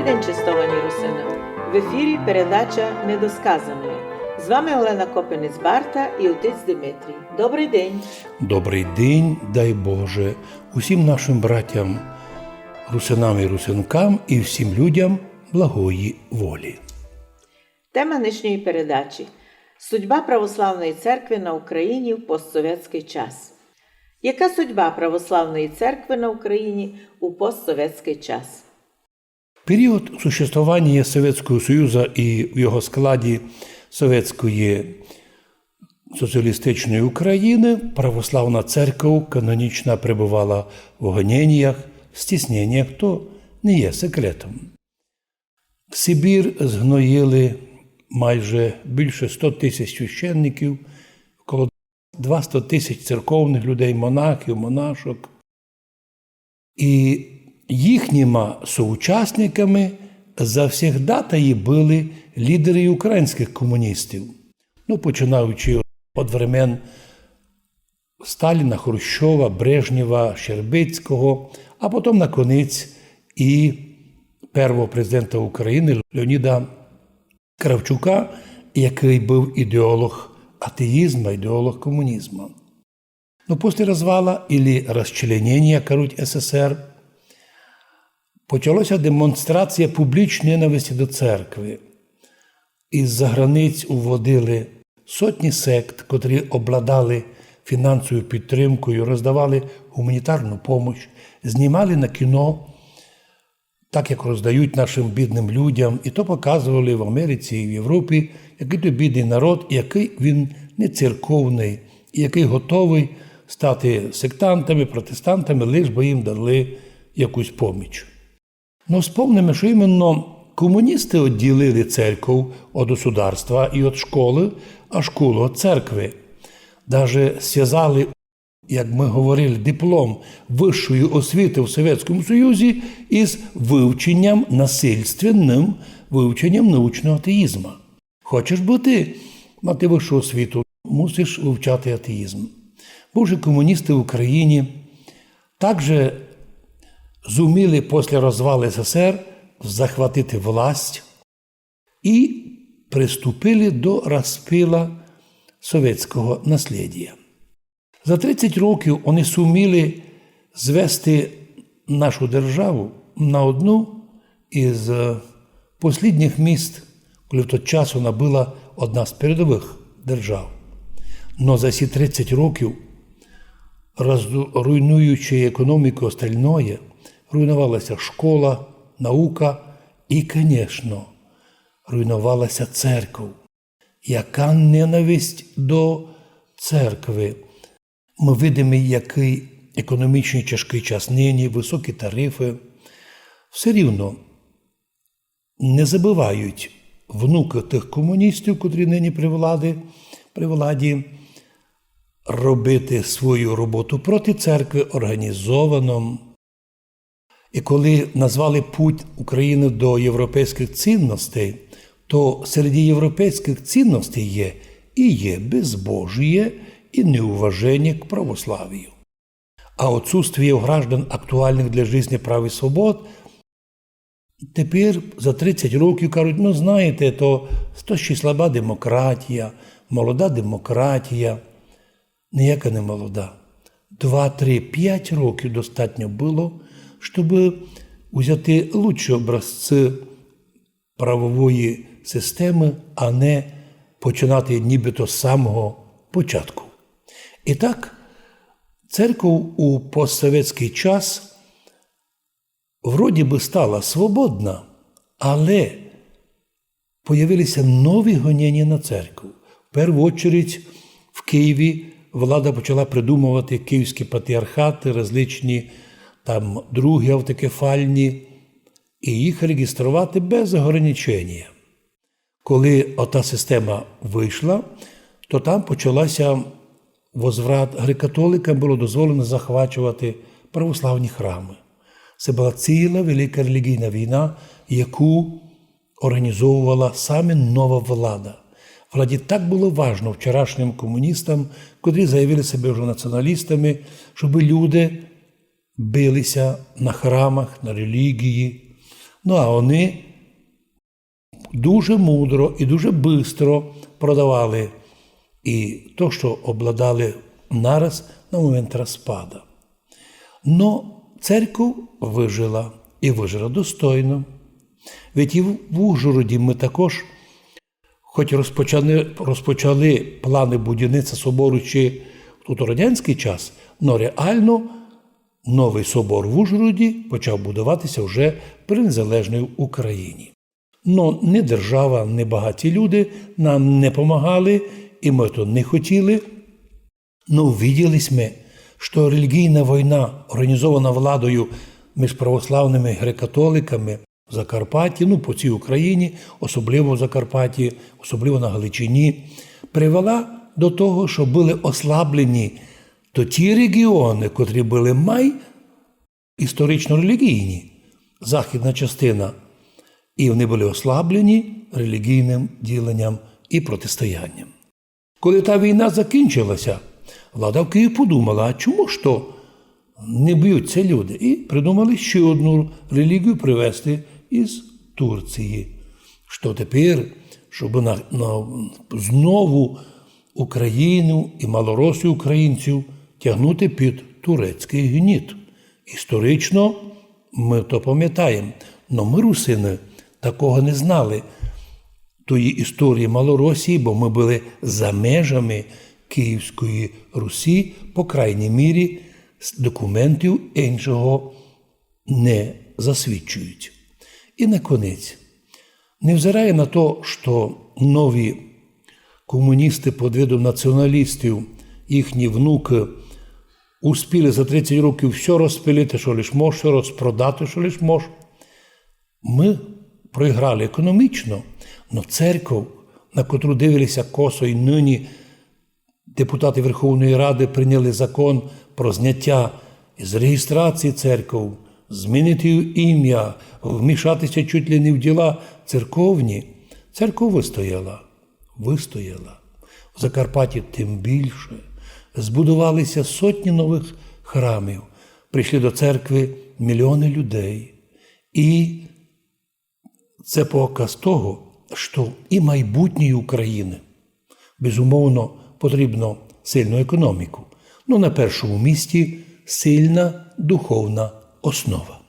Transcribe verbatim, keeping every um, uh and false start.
День, честовані русины. В ефірі передача «Недосказаноє». З вами Олена Копинець-Барта і отець Димитрій. Добрый день. Добрый день, дай Боже, усім нашым братям русинам і русинкам і всім людям благої волі. Тема нынішньої передачі: судьба православної церкви на Україні в постсовєтськый час. Яка судьба православної церкви на Україні у постсовєтськый час? В період существованя Совєтського Союза і в його складі Совєтської Соціалістичної України православна церков канонічна перебувала в гоненіях, в стісненнях, то не є секретом. Сибір згноїли майже більше сто тисяч священників, коло двасто тисяч церковных людей, монахів, монашок. І їхніма соучасниками завсегда таї были лідеры українськых комуністів. Ну, починаючи од времен Сталіна, Хрущова, Брежнєва, Щербицького, а потом наконець і первого президента України Леоніда Кравчука, якый быв ідеолог атеїзма, ідеолог комунізма. Но после розвала или розчленєнія, кажуть, С С Р, почалася демонстрація публічної ненависти до церкви. Із-за границь уводили сотні сект, котрі обладали фінансовою підтримкою, роздавали гуманітарну помощь, знімали на кіно, так як роздають нашим бідним людям, і то показували в Америці і в Європі, якый то бідный народ, якый він не церковный, і якый готовый стати сектантами, протестантами, лиш бы їм дали якусь поміч. Но вспомниме, што іменно комуністы одділили церков од государства і од школы, а школу од церкви. Даже связали, як мы говорили, диплом высшої освіты в Совєтському Союзі із вывченням, насильственным вывченням научного атеїзма. Хочеш быти, мати высшу освіту, мусиш вывчати атеїзм. Бо вже комуністы в Україні также зуміли после розвалу С С Р захватити власть і приступили до розпила совєтського наслєдія. За тридцять років они суміли звести нашу державу на одну із, е, послідніх міст, коли в тот час она была одна з передовых держав. Но за сі тридцять років, роз-, руйнуючи економіку, остальноє, руйнувалася школа, наука і, конечно, руйнувалася церков. Яка ненависть до церкви! Мы видиме, якый економічный тяжкый час нині, высокі тарифы. Все рівно не забывають внукы тых комуністів, котрі нині при влади, при владі, робити свою роботу проти церкви організовано. І коли назвали путь України до європейськых цінностей, то серед європейськых цінностей є і є безбожіє, і неуваженіє к православію. А отсутствіє у граждан актуальных для жизни прав і свобод. Тепер за тридцять років кажуть: «Ну, знаєте, то, то ще слаба демократія, молода демократія». Ніяка не молода. Два, три, пять років достатньо было, щоб узяти лучші образці правової системы, а не починати нібито з самого початку. І так, церков у постсовєтськый час вроді бы стала свободна, але появилися нові гонєнія на церкву. В перву очередь в Києві влада почала придумовати київські патріархаты, различні там другі автокефальні, і їх реєструвати без ограничення. Коли ота система вышла, то там почалася возврат, греко-католикам было дозволено захвачовати православні храмы. Се была ціла велика релігійна війна, яку організовувала саме нова влада. Владі так было важно вчорашнім комуністам, котрі заявили себе вже націоналістами, щоб люди билися на храмах, на релігії, Ну а вони дуже мудро і дуже быстро продавали і то, що обладали нараз на момент розпада. Но церков выжила і выжила достойно. Ведь і в в Ужгороді ми також, хоч розпочали, розпочали планы будівництва собору ще тут у радянськый час, но реално новый собор в Ужгороді почав будуватися вже при незалежній Україні. Но ні держава, ні багаті люди нам не помагали, і ми то не хотіли. Но виділи сьме, што релігійна война, організована владою між православными і греко-католиками в Закарпатті, ну, по всій Україні, особливо в Закарпатті, особливо на Галичині, привела до того, што были ослаблені то ті регіоны, котрі были май історично релігійні, західна частина, і вони были ослаблені релігійным діленням і протистоянням. Коли та війна закінчилася, влада в Києві подумала, а чому ж то не б'ються люди? І придумали ще одну релігію привезти із Турції. Што тепер, щоб на, на знову Україну і малоросів українців тягнути під турецькый гніт. Історично ми то памятаєме, но мы, русины, такого не знали, тої історії Малоросії, бо мы были за межами Київської Русі, по крайній мірі, с-, документів іншого не засвідчують. І наконець, невзирає на то, што нові комуністы під видом націоналістів, їхні внукы, успіли за тридцять років всьо розпилити, што лиш мож, всьо розпродати, што лиш мож, мы проіграли економічно, но церков, на котру дивилися косо й нині, депутаты Верховної Рады прийняли закон про зняття з реєстрації церков, змінити її ім'я, вмішатися чуть ли не в діла церковні. Церков выстояла, выстояла. В Закарпатті тым більше. Збудувалися сотні новых храмів, прийшли до церкви мільйоны людей. І це показ того, што і майбутнє Україны, безумовно, потрібно сильну економіку. Ну, на першому місці сильна духовна основа.